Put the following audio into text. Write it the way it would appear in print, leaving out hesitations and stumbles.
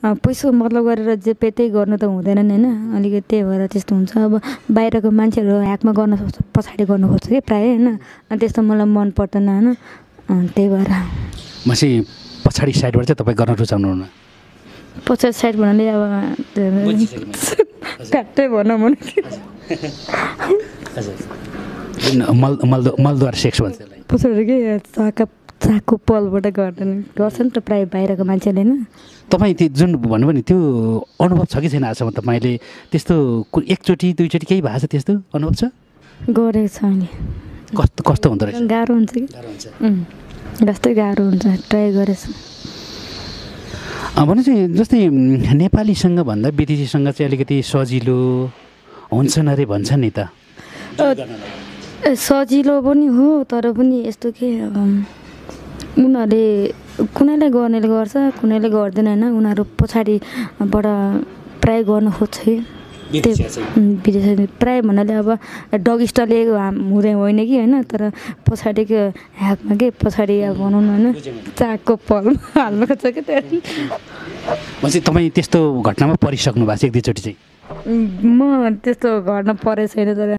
पैसा मतलब गरेर जे त्यही गर्नु त हुँदैन नि होइन, अलिकति त्यही भएर त्यस्तो हुन्छ। अब बाहिरको मान्छेहरू ह्याकमा गर्न सक्छ, पछाडि गर्नु खोज्छ कि प्रायः होइन, अनि त्यस्तो मलाई मन पर्दैन होइन, त्यही भएर मान्छे पछाडि साइडबाट चाहिँ तपाईँ गर्न रुचाउनुहुन्न? पछाडि साइड भन्नाले अब फ्याक्टै भनौँ भने मलद्वार सेक्स भन्छ पछाडि के चाको पलबाट गर्दैन, गर्छ नि त प्रायः बाहिरको मान्छेले होइन। तपाईँ त्यो जुन भन्नुभयो नि त्यो अनुभव छ कि छैन आजसम्म तपाईँले? त्यस्तो एकचोटि दुईचोटि केही भएको छ त्यस्तो अनुभव छ? गरेको छ अहिले। कस्तो कस्तो हुँदो रहेछ? गाह्रो हुन्छ कि जस्तै गाह्रो हुन्छ, ट्राई गरेछ। भनेपछि जस्तै नेपालीसँग भन्दा विदेशीसँग चाहिँ अलिकति सजिलो हुन्छन् अरे भन्छन् नि त? सजिलो पनि हो, तर पनि यस्तो के उनीहरूले कुनैले गर्नेले गर्छ, कुनैले गर्दैन होइन। उनीहरू पछाडिबाट प्रायः गर्न खोज्छ कि विदेशी प्रायः भन्नाले अब डग स्टाइल हुँदै होइन कि होइन, तर पछाडिको ह्याकमा के पछाडि अब भनौँ न होइन, चाकको पलमा हाल्नु खोज्छ कि त्यो। भनेपछि तपाईँ त्यस्तो घटनामा परिसक्नु भएको छ एक दुईचोटि चाहिँ? म त्यस्तो घटना परेको छैन, तर